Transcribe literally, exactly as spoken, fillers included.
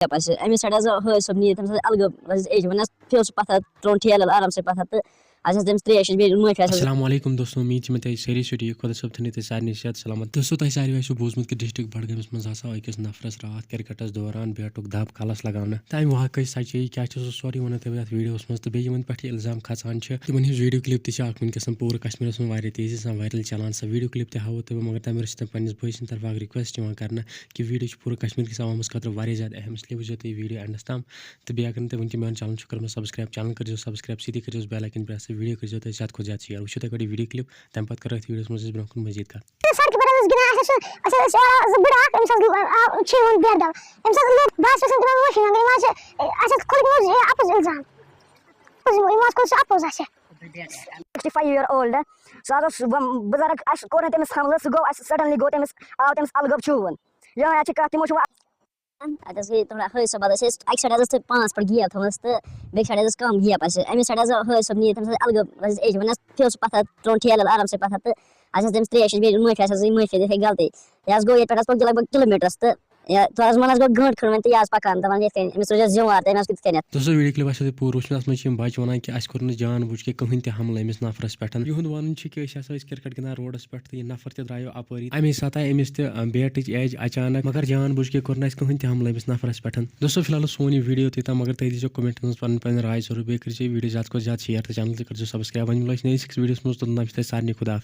Gap آسہِ، أمِس side حظ ہٲج صٲب نِیہِ تٔمِس حظ الگٲب حظ ایج، وۄنۍ حظ پیوٚو سُہ پَتھر، ترٛووُن ٹھیلہٕ آرام سۭتۍ پَتھر تہٕ اَسہِ حظ تٔمِس ترٛیش، بیٚیہِ معٲفی آسہِ حظ۔ السلام علیکم دوستو، امید چھِ مےٚ تُہۍ سٲری چھِو ٹھیٖک، خۄدا صٲب تھٲینو تُہۍ سارنٕے صحت سلامت۔ دوستو، تۄہہِ ساروٕے آسِوٕ بوٗزمُت کہِ ڈسٹرکٹ بڈگٲمِس منٛز ہسا آو أکِس نفرس راتھ کرکٹس دوران بیٹُک دب کلس لگاونہٕ۔ تمہِ واقعٕچ سچٲیی کیٛاہ چھِ، سُہ سورُے وَنو تۄہہِ بہٕ یتھ ویڈیوس منٛز۔ تہٕ بیٚیہِ یِمن پٮ۪ٹھ یہِ الزام کھژان چھِ، تِمن ہٕنٛز ویڈیو کلپ تہِ چھِ اکھ وٕنکیٚس پوٗرٕ کشمیٖرس منٛز واریاہ تیزی سان وایرل چلان۔ سۄ ویڈیو کلپ تہِ ہاوو تۄہہِ بہٕ، مگر تمہِ برونٛہہ چھِ تۄہہِ پننِس بٲے سٕنٛدِ طرفہٕ اکھ ریکویسٹ یِوان کرنہٕ کہِ ویڈیو چھِ پوٗرٕ کشمیٖر کِس عوامس خٲطرٕ واریاہ زیادٕ اہم، اس لیے وٕچھزیو تُہۍ ویڈیو اینڈس تام۔ تہٕ بیٚیہِ اگر نہٕ تۄہہِ وٕنہِ تہِ میون چینل چھُ کوٚرمُت سبسکرایب، چینل کٔرزیو سبسکرایب، سۭتی کٔرزیو بیل آیکن پریس تہٕ ویڈیو کٔرزیو تُہۍ زیادٕ کھۄتہٕ زیادٕ شیئر۔ وٕچھِو تُہۍ گۄڈٕ یہِ ویڈیو کلپ، تمہِ پتہٕ کرو أتھۍ ویڈیوس منٛز أسۍ برونٛہہ کُن مزید کتھ۔ سڑکہِ پٮ۪ٹھ حظ ٲسۍ گِنٛدان، اَسہِ حظ چھُ، أسۍ حظ ٲسۍ اورٕ زٕ بٕڑٕ اَکھ، أمِس حظ گوٚو، آ، چھِ یِوان بیٹ دَل، أمِس حظ لوٚگ بَس، أسۍ حظ دِوان معٲفی منٛگٕنۍ، یِم حظ چھِ، اَسہِ حظ کھوٚت یِمو حظ یہِ اَپُز اِلزام، یِمو حظ کھوٚت سُہ اَپُز اَسہِ۔ Sixty five year old، سُہ حظ اوس بُزرگ، اَسہِ کوٚر نہٕ تٔمِس حملہٕ، سُہ گوٚو اَسہِ suddenly گوٚو تٔمِس، آو تٔمِس الگٲب چھُوُن۔ یِہوٚے حظ چھِ کَتھ، تِمو چھُ وۄنۍ اَتھ حظ گٔے تھوڑا حٲج صٲب، اَتھ ٲسۍ اَسہِ اَکہِ سایڈٕ حظ ٲس تہٕ پانٛژھ فُٹ گیپ تھٲومٕژ تہٕ بیٚیہِ سایڈٕ حظ ٲس کَم گیپ اَسہِ۔ اَمہِ سایڈٕ حظ حٲج صٲب نِیہِ تٔمِس حظ الگٲب حظ ایج، وۄنۍ حظ پیوٚو سُہ پَتھر، ترٛووُن ٹھیلہٕ آرام سۭتۍ پَتھر تہٕ اَسہِ حظ تٔمِس ترٛیش، بیٚیہِ معٲفی آسہِ حظ، یہِ معٲفی دِتھ ہے غلطی۔ یہِ حظ گوٚو ییٚتہِ پٮ۪ٹھ حظ پوٚک یہِ لگ بگ کِلوٗ میٖٹرَس تہٕ یا تورٕ حظ ووٚن حظ گوٚو گٲنٛٹہٕ کھنٛڈ وۄنۍ تہٕ یہِ حظ پَکان دَپان یِتھ کٔنۍ أمِس روزِ حظ زِوار تہٕ أمۍ حظ کِتھ کٔنٮ۪تھ۔ دوستو، ویڈیو کلپ آسیو تۄہہِ پوٗرٕ وٕچھمُت، اَتھ منٛز چھِ یِم بَچہٕ وَنان کہِ اَسہِ کوٚر نہٕ جان بوٗجھ کے کٕہٕنۍ تہِ حملہٕ أمِس نفرَس پٮ۪ٹھ۔ یِہُنٛد وَنُن چھُ کہِ أسۍ ہسا ٲسۍ کرکٹ گِنٛدان روڈَس پٮ۪ٹھ تہٕ یہِ نفر تہِ درٛایو اَپٲری۔ اَمے ساتہٕ آیہِ أمِس تہِ، آ، بیٹٕچ ایج اچانک، مگر جان بوٗجھ کے کوٚر نہٕ اَسہِ کٕہٕنۍ تہِ حملہٕ أمِس نفرَس پٮ۪ٹھ۔ دوستو، فی الحال اوس سون یہِ ویڈیو یوٚتُے تام، مگر تُہۍ دیٖزیو کمنٹَس منٛز پَنٕنۍ پَنٕنۍ راے ضروٗر، بیٚیہِ کٔرزیو یہِ ویڈیو زیادٕ کھۄتہٕ زیادٕ شیئر تہٕ چینل تہِ کٔرزیو سبسکرایب۔ وۄنۍ مِلو أسۍ نٔیِس أکِس ویڈیوَس منٛز، توٚتام چھِ تۄہہِ سارنٕے خدا